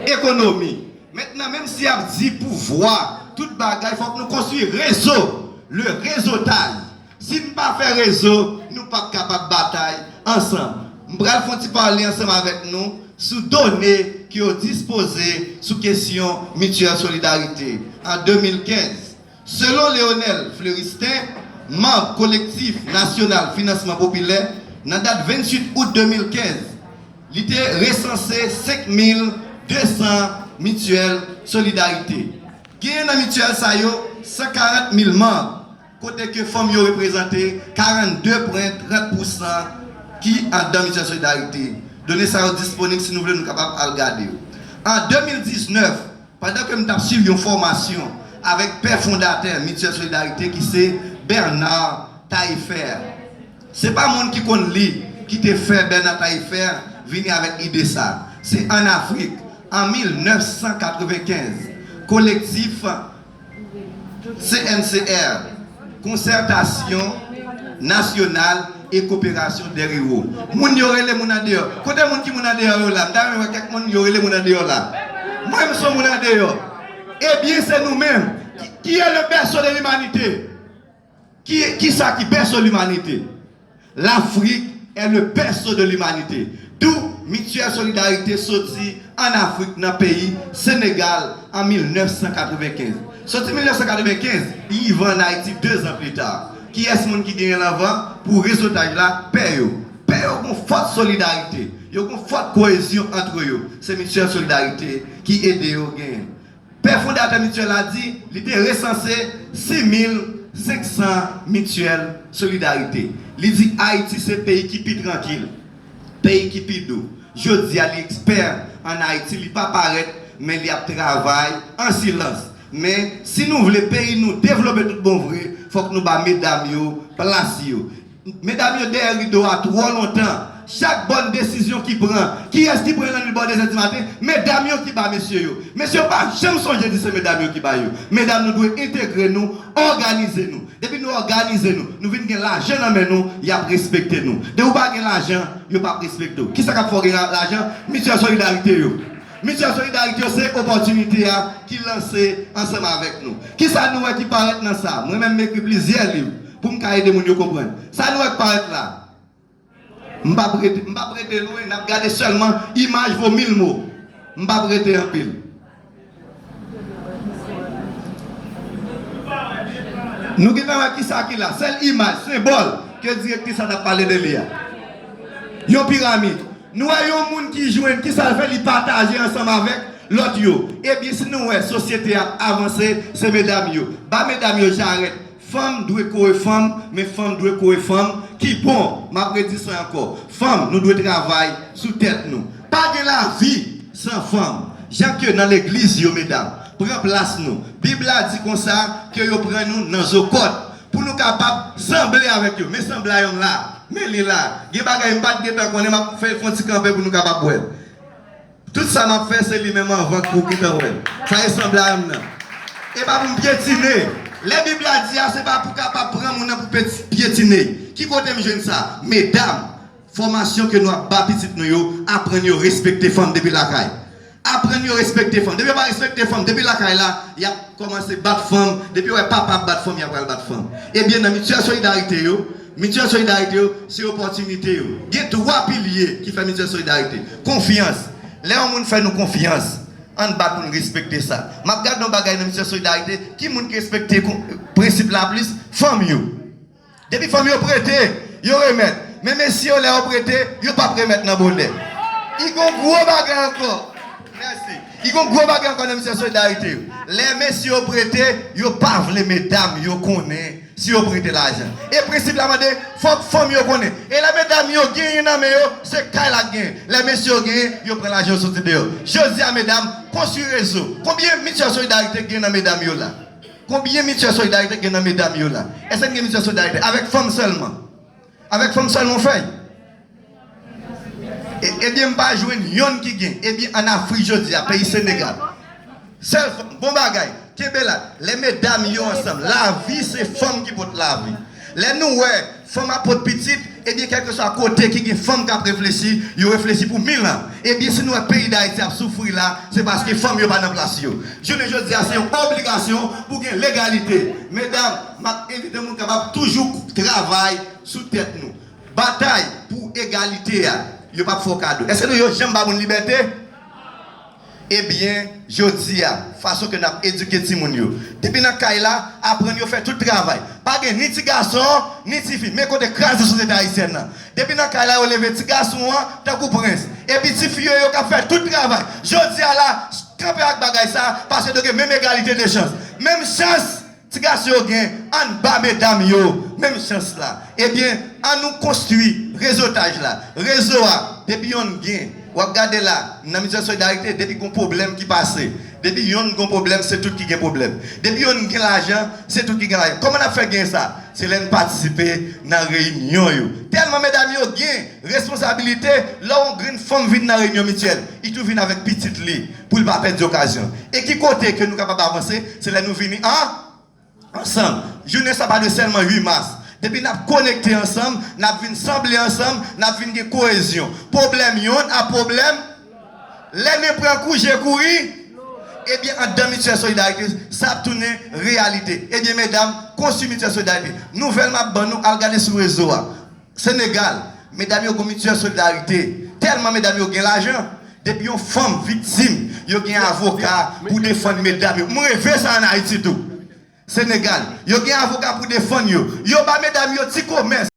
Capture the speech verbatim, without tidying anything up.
ekonomi. Mentnan, menm si y ap di pouvwa, tout bagay, fòk nou konstwi rezo, le réseautage. Si n pa fè rezo, nou p ap kapab batay ansanm. M pral fè yon ti pale ansanm avèk nou sou done ke yo dispoze sou kesyon Mutuelle Solidarité an de mil kenz. Selon Léonel Fleuristin, manm Kolektif Nasyonal Finansman Popilè, nan dat venntuit out de mil kenz, li te resanse senk mil de san mityèl solidarite. Genyen nan mityèl sa yo san karant mil manm, kote ke fanm yo reprezante karannde pwen trant pousan ki anndan mityèl solidarite. Done sa yo disponib, si nou vle, nou kapab al gade yo. An de mil diznèf, pandan ke m t ap swiv yon fòmasyon avèk pè fondatè Mityèl Solidarite ki se Bernard Taillefer. Se pa moun ki konn li ki te fè Bernard Taillefer vini avèk ide sa. Se ann Afrik, an mil nèf san katrevenkenz, kolektif C N C R, Concertation Nationale et Coopération des Ruraux. Moun yo rele moun andeyò. Kote moun ki moun andeyò yo la? M ta renmen wè kèk moun yo rele moun andeyò la. Mwen, m se yon moun andeyò. Ebyen, se nou menm. Qui, qui est le berceau de l'humanité? Ki, kisa ki bèso limanite? L'Afrique est le berceau de l'humanité. D'où Mutuelle Solidarité soti ann Afrik, nan peyi Senegal, an mil nèf san katrevenkenz. Soti mil nèf san katrevenkenz, li rive ann Ayiti de zan pli ta. Kiyès moun ki genyen l anvan pou rezotaj la? Pè yo. Pè yo gon fòt solidarite. Yo gon fòt koyezyon antre yo. Se Mutuelle Solidarité ki ede yo genyen. Pè fondatè mityèl la di li te resanse sis mil senk san mityèl solidarite. Li di Ayiti se peyi ki pi trankil, peyi ki pi dou. Jodi a, li ekspè ann Ayiti, li pa parèt, men li ap travay an silans. Men, si nou vle peyi nou devlope tout bon vre, fòk nou ba medam yo plas yo. Medam yo dèyè rido a twò lontan. Chak bòn desizyon ki pran, kiyès ki pran nan nuit bò de zè di maten? Medam yo ki ba mesye yo. Mesye yo pa janm sonje di se medam yo ki ba yo. Medam, nou dwe entegre nou, òganize nou. Depi nou òganize nou, nou vin gen lajan nan men nou, y ap respekte nou. Depi w pa gen lajan, yo p ap respekte w. Kisa k ap fè w gen la-, lajan? Mityèl solidarite yo. Mityèl solidarite yo se opòtinite a ki lanse ansanm avèk nou. Kisa nou wè ki parèt nan sa? Mwen menm, m ekri plizyè liv pou m ka ede moun yo konprann. Sa nou wè k parèt la? M p ap rete, m p ap rete lwen, n ap gade sèlman, imaj vo mil mo. M p ap rete anpil. Nou gentan wè kisa ki la. Sèl imaj, senbòl ke direktris la t ap pale de li a. Yon piramid. Nou wè yon moun ki jwenn, kisa l fè? Li pataje ansanm avèk lòt yo. Ebyen, si nou wè sosyete a ap avanse, se medam yo. Ba medam yo jarèt. Fanm dwe kore fanm, men fanm dwe kore fanm ki bon. M ap redi sa ankò. Fanm, nou dwe travay sou tèt nou. Pa gen lavi san fanm. Jan ke nan legliz yo, medam, pran plas nou. Bib la di konsa ke yo pran nou nan zo kòd pou nou kapab sanble avèk yo. Men sanblay m la, men li la. Gen bagay m pa t gentan konnen, m ap fè, fè yon ti kanpe pou nou kapab wè l. Tout sa m ap fè, se li menm anvan k pou gentan wè l. Sa e sanblay m nan. E pa pou m pyetine. Lè Bib la di a, se pa pou kapab pran moun nan pou peti-, pyetine. Ki kote m jwenn sa? Medam, fòmasyon ke nou ap ba pitit nou yo, aprann yo respekte fanm depi lakay. Aprann yo respekte fanm. Depi yo pa respekte fanm, depi lakay la, y ap kòmanse bat fanm. Depi yo wè papa ap bat fanm, y ap pral bat fanm. Ebyen, nan mityèl solidarite yo, mityèl solidarite yo, se opòtinite yo. Gen twa pilye ki fè mityèl solidarite. Konfyans. Lè yon moun fè nou konfyans, ann bat pou n respekte sa. M ap gade yon bagay nan mityèl solidarite, ki moun ki respekte kon-, prensip la plis? Fanm yo. Depi fanm yo prete, yo remèt. Men mesye yo, lè yo prete, yo p ap remèt nan bonè. I gon gwo bagay ankò. Mèsi. I gon gwo bagay ankò nan mityèl solidarite yo. Lè mesye yo prete, yo pa vle medam yo konnen si yo prete lajan. E prensip la mande, fòk fanm yo konnen. E lè medam yo genyen nan men yo, se kay la k genyen. Lè mesye yo genyen, yo pran lajan yo soti deyò. Jodi a, medam, konstwi rezo. Konbyen mityèl solidarite k gen nan medam yo la? Konbyen mityèl solidarite k gen nan medam yo la? Èske n gen mityèl solidarite? Avèk fanm sèlman. Avèk fanm sèlman w fè l? E, ebyen, m pa jwenn yonn ki gen. Ebyen, ann Afrik jodi a, peyi Senegal. Sèl fanm, bon bagay. Kenbe la. Lè medam yo ansanm, lavi se fanm ki pot lavi. Lè nou wè fanm ap pot pitit, Ebyen, kèlkeswa kote ki gen fanm k ap reflechi, yo reflechi pou mil an. Ebyen, si nou wè peyi Dayiti ap soufri la, se paske fanm yo pa nan plas yo. Jounen jodi a, se yon obligasyon pou gen legalite. Medam, m ap envite moun kapab toujou travay sou tèt nou. Batay pou egalite a, yo p ap fè w kado. Èske nou yo janm ba moun libète? Ebyen, jodi a, fason ke n ap edike timoun yo. Depi nan kay la, aprann yo fè tout travay. Pa gen ni ti gason, ni ti fi. Men kote kraze sosyete ayisyèn nan. Depi nan kay la, yo leve ti gason an tankou prens. Epi ti fi yo, yo k ap fè tout travay. Jodi a la, kanpe ak bagay sa, paske nou gen menm egalite de chans. Menm chans ti gason yo gen, ann ba medam yo menm chans la. Ebyen, ann nou konstwi rezotaj la. Rezo a, depi yonn gen, w ap gade la, nan Mityèl Solidarite, depi gon pwoblèm ki pase, depi yonn gon pwoblèm, se tout ki gen pwoblèm. Depi yonn gen lajan, se tout ki gen lajan. Kòman n ap fè gen sa? Se lè n patisipe nan reyinyon yo. Tèlman medam yo gen responsabilite, lè yon grenn fanm vin nan reyinyon Mityèl, li tou vin avèk pitit li pou l pa pèdi okazyon. E ki kote ke nou kapab avanse? Se lè nou vini an ansanm. Jounen sa pa dwe sèlman uit mas. Depi n ap konekte ansanm, n ap vin sanble ansanm, n ap vin gen koyezyon. Pwoblèm yonn a pwoblèm, lè nen pran kou, je kouri. Ebyen, anndan Mityèl Solidarite, sa ap tounen reyalite. Ebyen, medam, konstwi Mityèl Solidarite. Nouvèl m ap ban nou, al gade sou rezo a. Senegal, medam yo gon Mityèl Solidarite. Tèlman medam yo gen lajan, depi yon fanm viktim, yo gen avoka pou defann medam yo. M reve sa ann Ayiti tou. Senegal, yo gen avoka pou defann yo. Yo ba medam yo ti komès.